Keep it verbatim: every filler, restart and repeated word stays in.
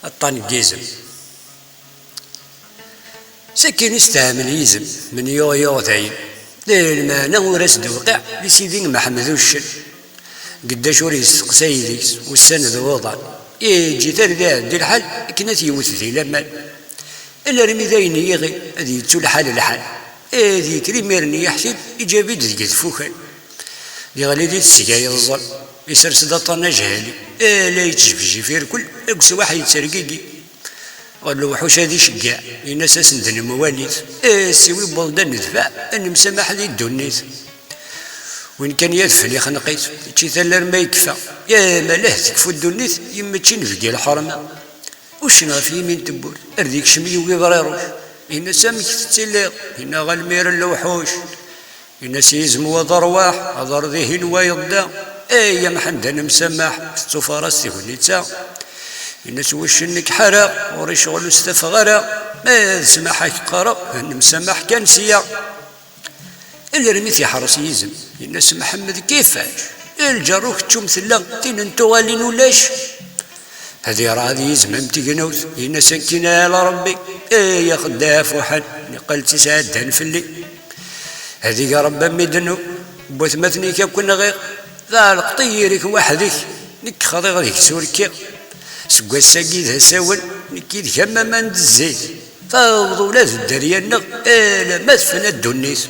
Aṭṭan n yizem. Sakin isteɛmel yizem, men yuɣ yuɣ dayen. D lmeɛna ur as-d-tewqiɛ di Sidi Mḥemmed Uccen. Geddac ur yesteqsay deg-s, ussan d wuḍan. Yeǧǧi-t ar d iɛeddi lḥal akken ad t-yewwet di laman. Alarmi d ayen yiɣi ad yettu lḥal lḥal. Ad yekker imir-nni yeḥti-d, iǧab-id deg tfukan. Yeɣli di tesga yeẓẓel, isers-d aṭṭan ajhali, ala yettjefjif irkel, deg uswaḥ yettergigi. Ɣer lewḥuc ad iceggeɛ, in-as asen-d nemwali-t, ass-iw iwweḍ-d ad nedfeɛ, ad nemsamaḥ di ddunit. Win kan yadfen ixneq-it, ičči-t alarma yekfa, yamala tekfu ddunit, yemmečči nebgi lḥerma. Uccen ɣef yimi n tewwurt, ar d ikcem yiwi ḍriruc. Yenna-s: "Amek tettiliḍ?" Yenna: "Ɣer lmir n lewḥuc." Yenna-s: "Yizem wa d rrwaḥ, aḍar dihin wa yeḍda. Ay amḥend ad nemsamaḥ, tettufar-as tegnit-a." Yenna-s: "Wuccen nekk ḥareɣ, ɣur-i ccɣel ur stafeɣ ara. Ma d ssmaḥ ad k-qqareɣ, ad nemsamaḥ kan sya." Alarmi t-iḥres yizem, yenna-s: "Mḥemmed, kifac? Lǧerru keččum tella, tin n tuɣalin ulac." Ad irɛed yizem am tegnewt, yenna-s: "Akken ala Rebbi, ay axeddaɛ afuḥan, niqal ttisɛeddan fell-i. Ad ig Rebbi am idennu, n watmaten-ik akk nɣiɣ, tɛelqeḍ-iyi yir-k weḥd-k, nekk xḍiɣ deg-s ur kkiɣ. Seg wass-agi d asawen, nekk yid-k am aman d zzit, tawweḍ ula d dderya-nneɣ, alamma tefna ddunit."